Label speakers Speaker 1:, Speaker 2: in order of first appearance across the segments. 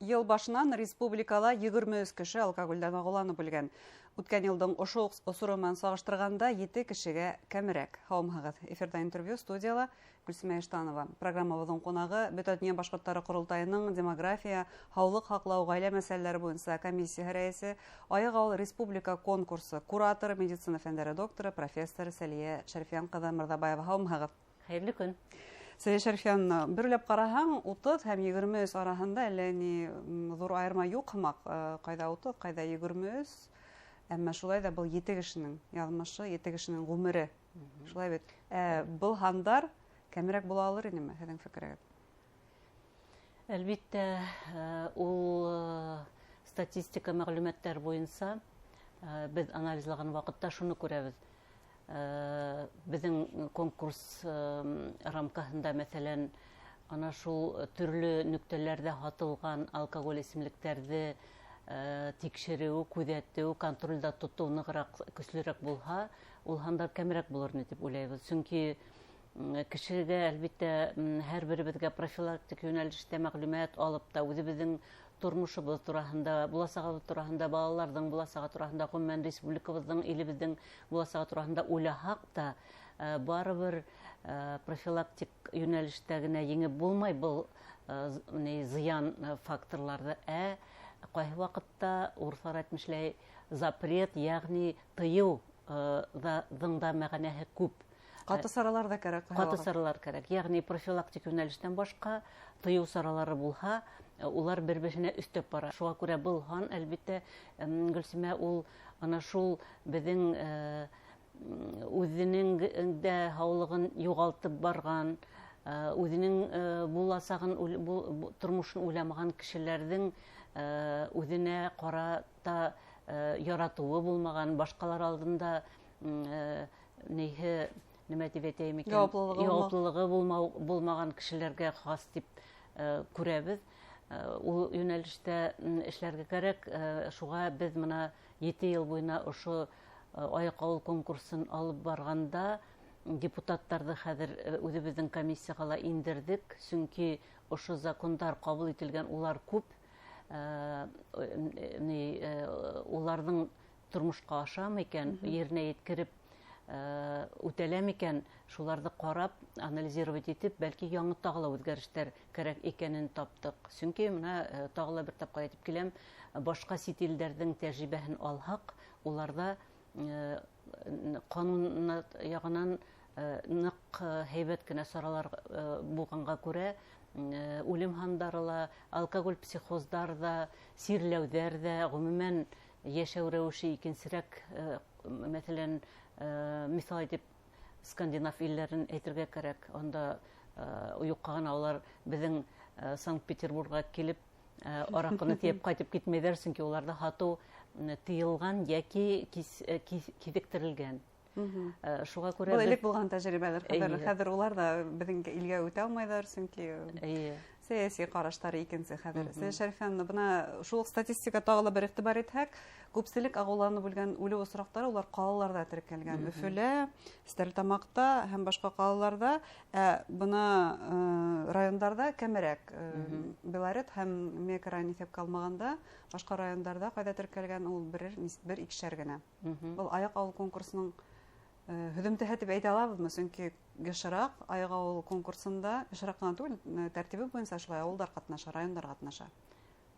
Speaker 1: Йыл башынан республикала 23 кеше алкоголдән ағыуланып үлгән. Үткән йылдың ошо уҡ осоро менән сағыштырғанда 7 кешегә кәмерәк. Һаумыһығыҙ. Эфирҙа интервью, студияла Гөлсимә Иштанова. Программабыҙҙың ҡунағы Бөтә донъя башҡорттары ҡоролтайының демография, һаулыҡ һаҡлау, ғаилә мәсьәләләре буйынса комиссияһы рәйесе, Айыҡ ауыл республика конкурсы кураторы, медицина фәндәре докторы, профессор Сәлиә Шәрифйән ҡыҙы Мырҙабаева. Һаумыһығыҙ.
Speaker 2: Хәйерле көн.
Speaker 1: Сәлиә Шәрифйән, бер уйлап ҡараһаң, 30 һәм 23 араһында әллә ни ҙур айырма юҡ һымаҡ. Ҡайҙа 30, ҡайҙа 23. Әммә шулай ҙа был 7 кешенең яҙмышы, 7 кешенең ғүмере. Шулай бит. Был һандар кәмерәк була алыр инеме, һеҙҙең фекерегеҙ?
Speaker 2: Әлбиттә, ул статистика мәғлүмәттәр буйынса беҙ анализлаған ваҡытта шуны күрәбеҙ. Беҙҙең конкурс рамкаһында, мәҫәлән, ана шул төрлө нөктәләрҙә һатылған алкоголь эсемлектәрҙе тикшереү, күҙәтеү, контролдә тотоу нығыраҡ, көслөрәк булһа, ул һандар кәмерәк булыр ине тип уйлайбыҙ. Сөнки кешегә, әлбиттә, һәр беребеҙгә профилактик йүнәлештә мәғлүмәт алып та үҙебеҙҙең тормошобоҙ тураһында, буласағыбыҙ тураһында, балаларҙың буласағы тураһында, ғөмүмән республикабыҙҙың, илебеҙҙең буласағы тураһында уйлаһаҡ та, барыбер профилактик йүнәлештә генә еңеп булмай был зыян факторларҙы. Ҡайһы ваҡытта урыҫлар әйтмешләй, запрет, йәғни тыйыу ҙың да мәғәнәһе күп.
Speaker 1: Ҡаты саралар ҙа кәрәк.
Speaker 2: Ҡаты саралар кәрәк. Йәғни профилактик йүнәлештән башҡа тыйыу саралары булһа, улар бер-береһенә өҫтәп бара. Шуға күрә был һан, әлбиттә, Гөлсимә, ул ана шул беҙҙең үҙенең дә һаулығын юғалтып барған, үҙенең буласағын, тормошон уйламаған кешеләрҙең үҙенә ҡарата яратыуы булмаған, башҡалар алдында ниһе, нимә тип әйтәйем икән?
Speaker 1: Яуаплылығы
Speaker 2: Яуаплылығы булмаған кешеләргә хас тип күрәбеҙ. Ул йүнәлештә эшләргә кәрәк. Шуға беҙ бына 7 йыл буйына ошо Айыҡ ауыл конкурсын алып барғанда депутаттарҙы хәҙер үҙебеҙҙең комиссияға ла индерҙек, сөнки ошо закондар ҡабул ителгән, улар күп. Уларҙың тормошҡа ашамы икән, еренә еткереп үтәләме икән, шуларҙы ҡарап, анализировать итеп, бәлки яңы тағы ла үҙгәрештәр кәрәк икәнен таптыҡ. Сөнки бына тағы ла бер тапҡыр әйтеп киләм, башҡа сит илдәрҙең тәжрибәһен алһаҡ, уларҙа ҡанун яғынан ныҡ һәйбәт кенә саралар булғанға күрә, үлем һандары ла, алкоголь психоздар ҙа, сирләүҙәр ҙә, ғөмүмән йәшәү рәүеше икенсерәк, мәҫәлән, миҫал итеп Скандинав илдәрен әйтергә кәрәк. Унда юҡҡа ғына улар беҙҙең Санкт-Петербургға килеп, араҡыны тейәп ҡайтып китмәйҙәр, сөнки уларҙы һатыу тыйылған йәки киҙектерелгән. Шуға күрә
Speaker 1: Был
Speaker 2: беҙ
Speaker 1: элек булған тәжрибәләр, хәҙер улар ҙа беҙҙең илгә үтә алмайҙар, сөнки сәйәси ҡараштары икенсе хәҙер. Сәлиә Шәрифйән, бына шул уҡ статистика тағы ла бер иғтибар итһәк, күпселек ағыуланып үлгән үлеү осраҡтары улар ҡалаларҙа теркәлгән. Өфөлә, Стәрлетамаҡта һәм башҡа ҡалаларҙа, ә бына райондарҙа кәмерәк. Белорет һәм Миәкә район иҫәпкә алмағанда, башҡа райондарҙа ҡайҙа теркәлгән ул бер икешәр генә. Был Айыҡ ауыл конкурсының һөҙөмтәһе тип әйтә алабыҙмы? Сөнки йышыраҡ Айыҡ ауыл конкурсында, йышыраҡ ҡына түгел, тәртибе буйынса шулай ауылдар ҡатнаша, райондар ҡатнаша.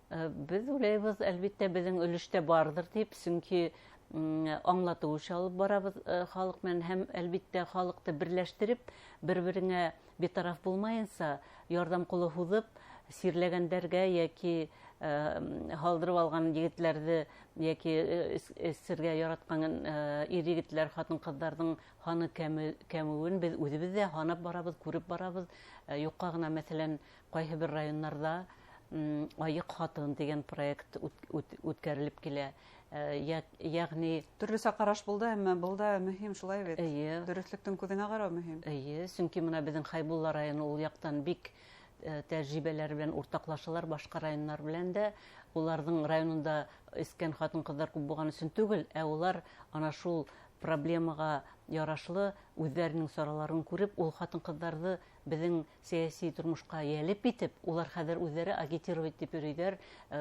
Speaker 2: Беҙ уйлайбыҙ, әлбиттә, беҙҙең өлөштә барҙыр тип, сөнки аңлатыу эше алып барабыҙ халыҡ менән һәм, әлбиттә, халыҡты берләштереп, бер-береңә битараф булмайынса, ярҙам ҡулы һуҙып, сирләгәндәргә йәки һалдырып алған егетләрҙе йәки эсергә яратҡан ир-егетләр, ҡатын-ҡыҙҙарҙың һаны кәмеүен беҙ үҙебеҙ ҙә һанап барабыҙ, күреп барабыҙ. Юҡҡа ғына, мәҫәлән, ҡайһы бер райондарҙа Айыҡ ҡатын тигән проект үткәрелеп килә. Йәғни
Speaker 1: төрлөсә ҡараш булды, әммә был да мөһим, шулай бит?
Speaker 2: Эйе.
Speaker 1: Дөрөҫлөктөң күҙенә ҡарау мөһим.
Speaker 2: Эйе, сөнки бына беҙҙең Хәйбулла районы ул яҡтан бик тәжрибәләр белән уртаҡлашалар, башҡа райондар белән дә. Уларҙың районында эскән ҡатын-ҡыҙҙар күп булған өсөн түгел, ә улар ана шул проблемаға ярашлы үҙҙәренең сараларын күреп, ул ҡатын-ҡыҙҙарҙы беҙҙең сәйәси тормошҡа йәлеп итеп, улар хәҙер үҙҙәре агитировать тип йөрөйҙәр,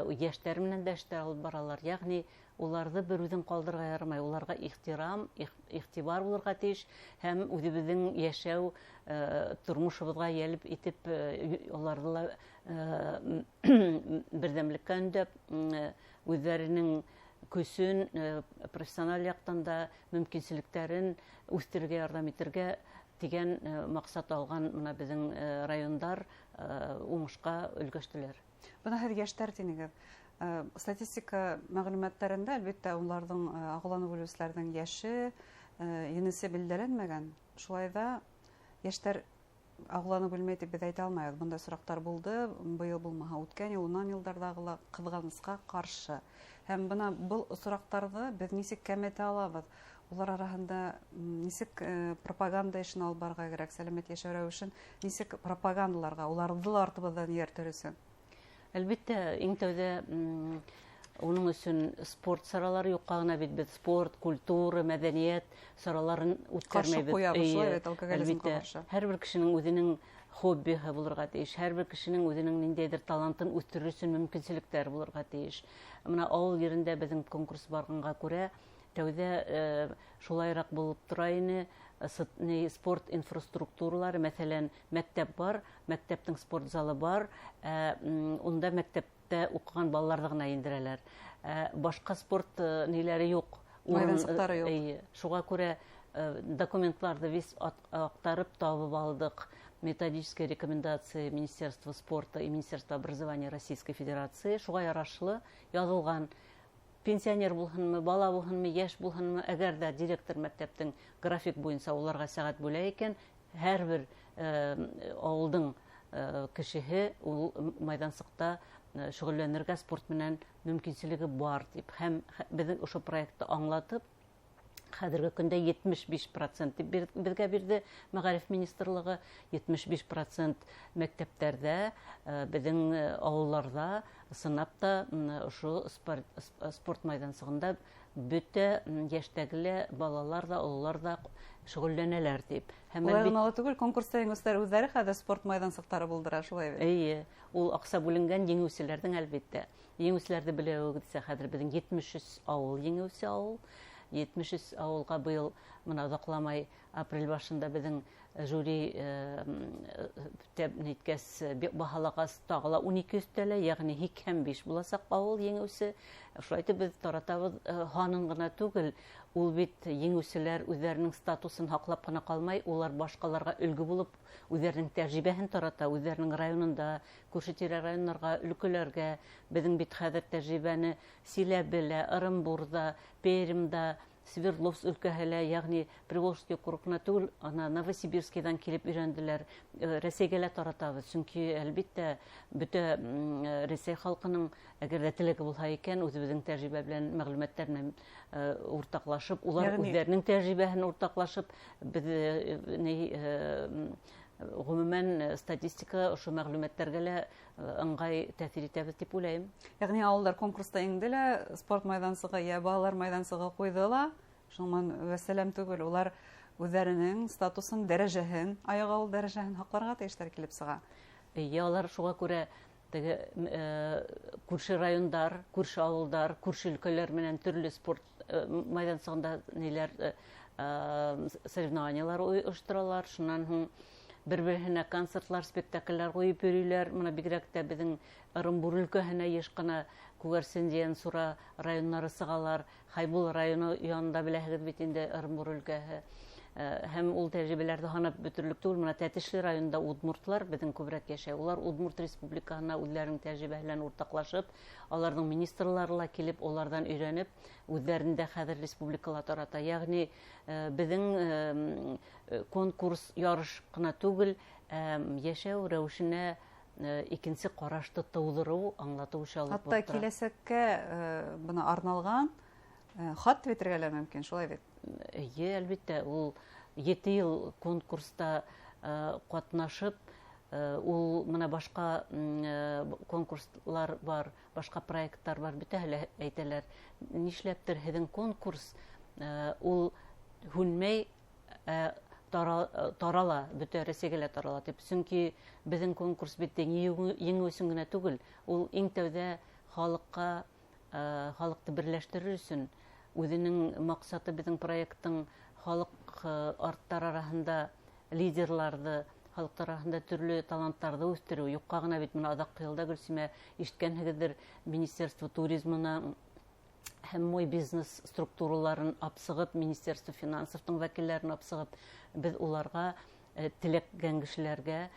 Speaker 2: йәштәр менән дә эштәр алып баралар. Йәғни уларҙы бер үҙен ҡалдырырға ярамай, уларға ихтирам, иғтибар булырға тейеш һәм үҙебеҙҙең йәшәү тормошобоҙға йәлеп итеп, уларҙы ла берҙәмлеккә өндәп, үҙҙәренең көсөн, профессиональ яҡтан да мөмкинселектәрен үҫтерергә ярҙам итергә тигән маҡсат алған мына беҙҙең райондар уңышҡа өлгәштеләр.
Speaker 1: Бына һеҙ йәштәр тинегеҙ. Статистика мәғлүмәттәрендә, әлбиттә, уларҙың ағыуланып үлеүселәрҙең йәше, енесе билдәләнмәгән. Шулай ҙа йәштәр ағыуланып үлмәй тип беҙ әйтә алмайбыҙ. Бындай сораҡтар булды, быйыл булмаһа, үткән йыл, унан йылдарҙағы ла ҡыҙғанысҡа ҡаршы. Һәм бына был осраҡтарҙы беҙ нисек кәметә алабыҙ? Улар араһында нисек пропаганда эшен алып барырға кәрәк, сәләмәт йәшәү рәүешен нисек пропагандаларға, уларҙы ла артыбыҙҙан эйәртер өсөн?
Speaker 2: Әлбиттә, иң тәүҙә, уның өсөн спорт саралары юҡҡа ғына бит беҙ спорт, культура, мәҙәниәт сараларын үткәрмәйбеҙ.
Speaker 1: Ҡаршы ҡуябыҙ, шулай бит, алкоголизмға
Speaker 2: Әлбиттә,
Speaker 1: ҡаршы.
Speaker 2: һәр бер кешенең үҙенең хоббиһы булырға тейеш, һәр бер кешенең үҙенең ниндәйҙер талантын үҫтерер өсөн мөмкинселектәр булырға тейеш. Бына ауыл ерендә беҙҙең конкурс барғанға күрә, тәүҙә шулайыраҡ булып тора ине, спорт инфраструктуралары, мәҫәлән, мәктәп бар, мәктәптең спорт залы бар, унда мәктәптә уҡыған балаларҙы ғына индерәләр. Башҡа спорт ниләре юҡ, урын,
Speaker 1: Майҙансыҡтары юҡ.
Speaker 2: Эйе. Шуға күрә документларҙы весь аҡтарып табып алдыҡ. Методические рекомендации Министерства спорта и Министерства образования Российской Федерации. Шуға ярашлы яҙылған пенсионер булһынмы, бала булһынмы, йәш булһынмы, әгәр ҙә директор мәктәптең график буйынса уларға сәғәт бүлә икән, һәр бер ауылдың кешеһе ул майҙансыҡта шөғөлләнергә спорт менән мөмкинселеге бар тип. Һәм беҙҙең ошо проектты аңлатып, хәҙерге көндә 75% тип беҙгә бирҙе Мәғариф министрлығы, 75% мәктәптәрҙә, беҙҙең ауылларҙа сынап та ошо спорт майҙансығында бөтә йәштәге лә балалар ҙа, ололар ҙа шөғөлләнәләр тип. Һәм
Speaker 1: Улай
Speaker 2: әлбит
Speaker 1: ғына ла түгел, конкурста еңеүселәр үҙҙәре хәҙер спорт майҙансыҡтары булдыра, шулай бит?
Speaker 2: Эйе, ул аҡса бүленгән еңеүселәрҙең әлбиттә. Еңеүселәрҙе беләүегеҙсә, хәҙер беҙҙең 73 ауыл еңеүсе ауыл. 73 ауылға быйыл мына оҙаҡламай апрель башында беҙҙең жюри ниткәс, баһалағас тағы ла 12 өҫтәлә, йәғни 85 буласаҡ ауыл еңеүсе. Шулай итеп беҙ таратабыҙ һанын ғына түгел, ул бит еңеүселәр үҙҙәренең статусын һаҡлап ҡына ҡалмай, улар башҡаларға өлгө булып үҙҙәренең тәжрибәһен тарата, үҙҙәренең районында, күрше-тирә районнарға, өлкәләргә. Беҙҙең бит хәҙер тәжрибәне Силәбелә, Ырымбурҙа, Пермдә, Свердловск өлкәһе лә, йәғни Приволжский округ ҡына түгел, ана Новосибирскийҙан килеп өйрәнделәр. Рәсәйгә лә таратабыҙ, сөнки әлбиттә бөтә Рәсәй халҡының әгәр ҙә теләге булһа икән, үҙебеҙҙең тәжрибә белән мәғлүмәттәр менән уртаҡлашып, улар үҙҙәренең тәжрибәһен уртаҡлашып, беҙ ғөмүмән статистика ошо мәғлүмәттәргә лә ыңғай тәьҫир итәбеҙ тип уйлайым.
Speaker 1: Йәғни ауылдар конкурста еңде лә, спорт майҙансығы йә балалар майҙансығы ҡуйҙы ла, шуның менән вәссәләм түгел, улар үҙҙәренең статусын, дәрәжәһен, аяҡ алыу дәрәжәһен һаҡларға тейештәр килеп сыға.
Speaker 2: Эйе, алар шуға күрә теге күрше райондар, күрше ауылдар, күрше өлкәләр менән төрлө спорт майҙансығында ниләр соревнованиялар ойошторалар. Шунан һуң бер-береһенә концертлар, спектакльләр ҡуйып йөрөйләр. Мына бигерәк тә беҙҙең Ырымбур өлкәһенә йыш ҡына Күгәрсен, Ейәнсура районнары сығалар. Хайбул районы янында беләһегеҙ бит инде Ырымбур өлкәһе. Һәм ул тәжрибәләрҙе һанап бөтөрлөк түгел. Мына Тәтешле районында удмуртлар беҙҙең күберәк йәшәй. Улар Удмурт республикаһына үҙҙәренең тәжрибәһе белән уртаҡлашып, аларҙың министрлары ла килеп, уларҙан өйрәнеп, үҙҙәрендә хәҙер республикала тарата. Йәғни беҙҙең конкурс ярыш ҡына түгел, йәшәү рәүешенә икенсе ҡарашты тыуҙырыу, аңлатыу эше алып
Speaker 1: Хатта
Speaker 2: барып тора.
Speaker 1: киләсәккә бына арналған хат бирергә лә мөмкин, шулай бит?
Speaker 2: Эйе, әлбиттә, ул 7 йыл конкурста ҡатнашып, ул мына башҡа конкурслар бар, башҡа проекттар бар, бөтәһе лә әйтәләр. Нишләптер һеҙҙең конкурс ул һүнмәй, Тарала, бөтә Рәсәйгә лә тарала тип. Сөнки беҙҙең конкурс бит еңеү өсөн генә түгел, ул иң тәүҙә халыҡҡа, халыҡты берләштерер өсөн, үҙенең маҡсаты беҙҙең проекттың халыҡ арттар араһында лидерларҙы, халыҡтар араһында төрлө таланттарҙы үҫтереү. Юҡҡа ғына бит бына аҙаҡҡы йылда, Гөлсимә, ишеткәнһегеҙҙер, Министерство туризмына һәм «Мой бизнес» структураларын апсығып, Министерство финансовтың вәкилдәрен апсығып, беҙ уларға теләгән кешеләргә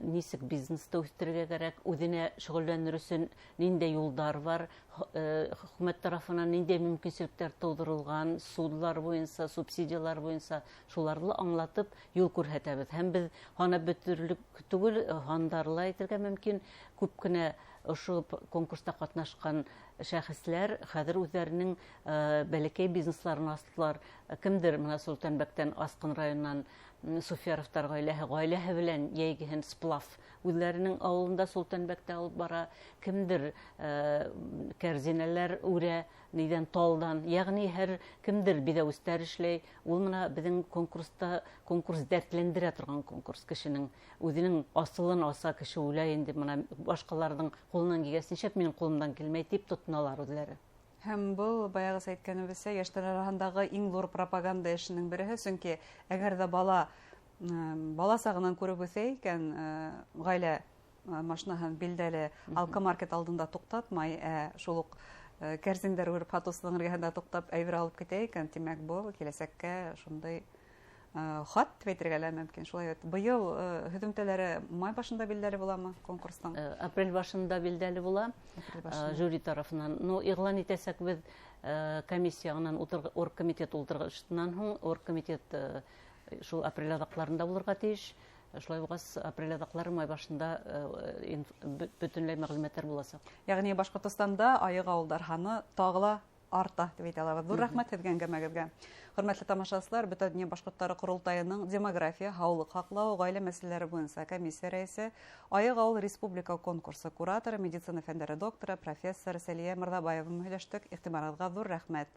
Speaker 2: нисек бизнесты үҫтерергә кәрәк, үҙенә шөғөлләнер өсөн ниндәй юлдар бар, хөкүмәт тарафынан ниндәй мөмкинселектәр тыуҙырылған, судлар буйынса, субсидиялар буйынса, шуларҙы ла аңлатып юл күрһәтәбеҙ. Һәм беҙ һанап бөтөрлөк түгел, һандары ла әйтергә мөмкин, күп кенә ошо конкурста ҡатнашҡан шәхесләр хәҙер үҙҙәренең бәләкәй бизнесларын астылар. Кемдер бына Солтанбәктән, Асҡын районынан Суфияровтар ғаиләһе, ғаиләһе белән йәйгеһен сплав үҙҙәренең ауылында Солтанбәктә алып бара. Кемдер кәрзинәләр үрә, нейҙән, талдан. Йәғни һәр кемдер биҙәүестәр эшләй. Ул бына беҙҙең конкурста, конкурс дәртләндерә торған конкурс, кешенең үҙенең асылын аса кеше, уйлай инде, бына башҡаларҙың ҡулынан килгәс, нишләп минең ҡулымдан килмәй тип тотоналар үҙҙәре.
Speaker 1: Һәм был, баяғыса әйткәнебеҙсә, йәштәр араһындағы иң ҙур пропаганда эшенең береһе, сөнки әгәр ҙә бала сағынан күреп үҫә икән, ғаилә машинаһын билдәле алкомаркет алдында туҡтатмай, ә шул уҡ кәрзиндәр үреп һатыусының эргәһендә туҡтап әйбер алып китә икән, тимәк, был киләсәккә шундай хат тип әйтергә лә мөмкин. Шулай бит. Быйыл һөҙөмтәләре май башында билдәле буламы конкурстың?
Speaker 2: Апрель башында билдәле була. Жюри тарафынан. Ну, иғлан итәсәкбеҙ комиссиянан, оргкомитет ултырғышынан һуң, оргкомитет шул апрель аҙаҡларында булырға тейеш. Шулай булғас, апрель аҙаҡлары, май башында бөтөнләй мәғлүмәттәр буласаҡ.
Speaker 1: Йәғни Башҡортостанда айыҡ ауылдар һаны тағы ла арта тип әйтә алабыҙ. Ҙур рәхмәт һеҙгә әңгәмәгеҙгә. Хөрмәтле тамашасылар, Бөтә донъя башҡорттары ҡоролтайының демография, һаулыҡ һаҡлау, ғаилә мәсьәләләре буйынса комиссия рәйесе, Айыҡ ауыл республика конкурсы кураторы, медицина фәндәре докторы, профессор Сәлиә Мырҙабаева менән һөйләштек. Иғтибарығыҙға ҙур рәхмәт.